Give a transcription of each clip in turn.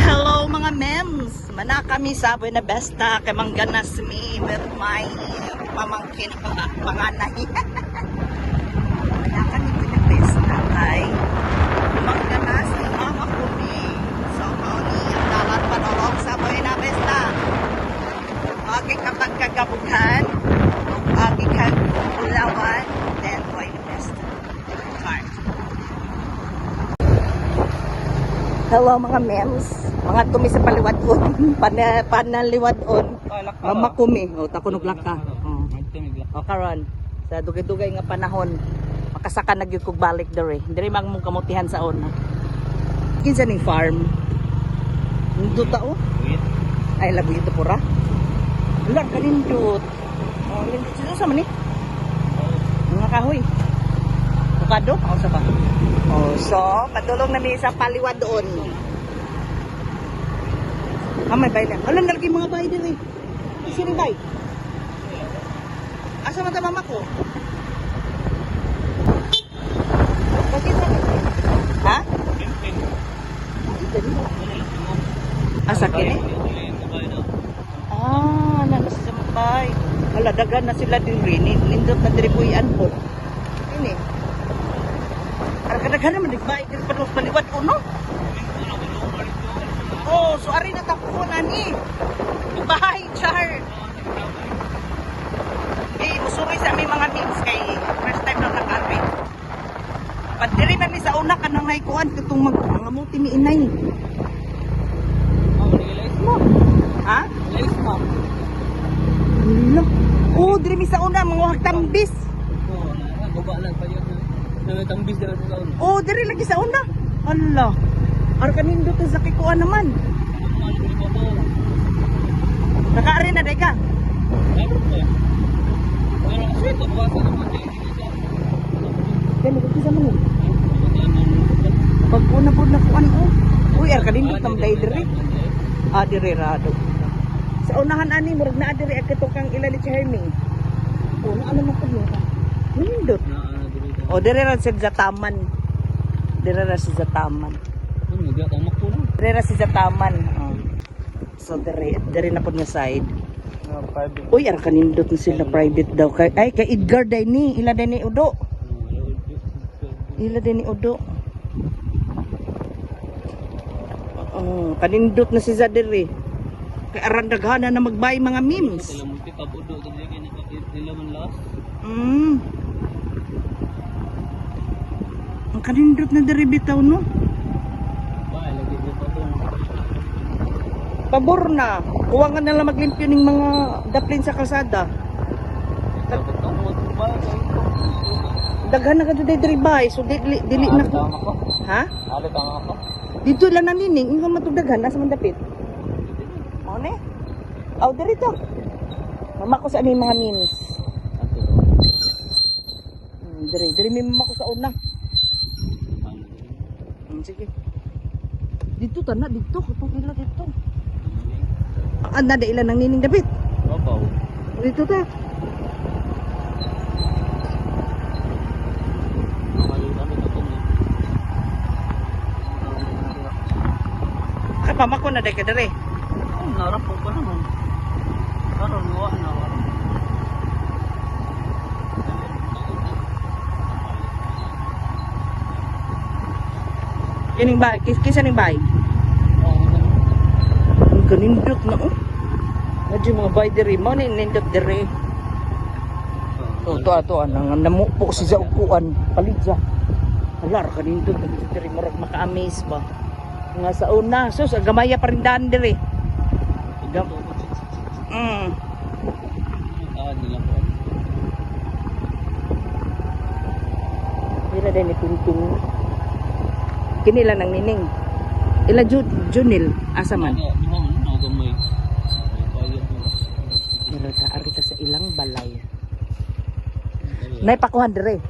Hello, mga mems! Mana kami sa Buena Vista kay mangganas mi with my pamangkin, panganay. Mana kami Buena Vista kay mangganas ni mama ko ni. So mao ni ang dapat panolog sa Buena Vista. Agi kapag kagabukan, agi kag ulawan, then Buena Vista. Char. Hello, mga mems. Mga tumi sa paliwadon. Panaliwadon. Mama kumi. O, takunog laka. O. O, karon sa dugay-dugay nga panahon, makasaka na gyud kog balik dere. Dere mang mong kamutihan sa una. Kinsa ning farm? Nindot ta o. Ay, labi ito pura. Wala, kanindot. O, nindot. Sino sa man ni? Mga kahoy. Bukado? O, sa ba? Oh, so, padulong na mi sa paliwad doon. Ah, may bahay na. Alam, nalagay mga bahay din eh. Sino yung bahay? Asa man ta mama ko? Bakit sa? Ha? Asa kini? Ah, nasa sa mga bahay. Wala, dagan na sila din rin. Nindot na diri puyan po. Ini. Argadaghan naman nagbahay diri pa paliwat uno. Oh, so ari na tapuon ani. Bahay, char. Eh, usuri sa aming mga memes kay first time lang naka-ari. Pag diri man mi sa una kanang haykuan katong mag mga muti ni inay. Ha? Ala. Oh, diri mi sa una mga wag tambis. Oh, diri lagi sa una. Ala. Ar kanindot sa kikuan naman. Nakaari na day ka. Kani ko sa man. Pag una po na kuan oh. Uy, ar kanindot nam day diri. Ah, diri rado. Sa unahan ani murag naa diri ang katukang ila ni Hermie. Oh, naa naman ko niya. Nindot. Oh, diri ra sa Zataman. Diri ra sa Zataman. Diri ra sa Zataman. Oh. So diri diri na pod nga side. Uy, ar kanindot na sila, private daw kay ay kay Edgar day ni, ila day ni Udo. Ila day ni Udo. Oh, kanindot na si Zadiri. Kay aran daghana na magbay mga memes. Ang kanindot na diri bitaw no. Pabor na. Kuha nga na lang maglimpyo ng mga daplin sa kalsada. Daghan na ka diri bay. So dili dili na ko. Ha? Dito lang nanining, ingon matugdaghan asa man dapit. Mao ni? Aw, diri to. Mama ko sa aming mga memes. Diri, diri may mama ko sa una. Sige. Dito tana dito, katong ila dito. Ah, nada ila nang nining dapit. Dito ta. Ay, mama ko na day ka diri. Narapog pa naman. Karon wa na wa. Kining bay, kisa ning bay. Ang ganindot na oh. Medyo mga bay diri mo ni nindot diri. Oh, to ato anang namupo si sa upuan palit sa. Hala ra kanindot na diri, murag maka-amaze ba. Nga sa una, sus gamaya pa rin daan diri. Ila din ni Tinting. Kini lang nang nining. Ila Junil asa man. Pero ta arita sa ilang balay. Nay pakuhan dire.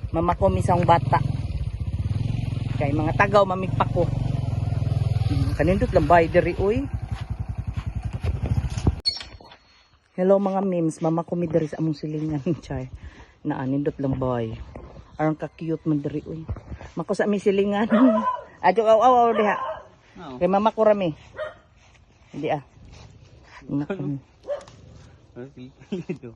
Mama ko misang bata. Kay mga tagaw mamigpako. Kanindot lang bay diri uy. Hello, mga memes, mama ko mi diri sa among silingan, chay. Naa, nindot lang, boy. Aron ka cute man diri, uy. Mako sa mi silingan. Adyo, aw aw aw diha. Oo. Kay mama ko rami. Hindi ah. Naku. Dito.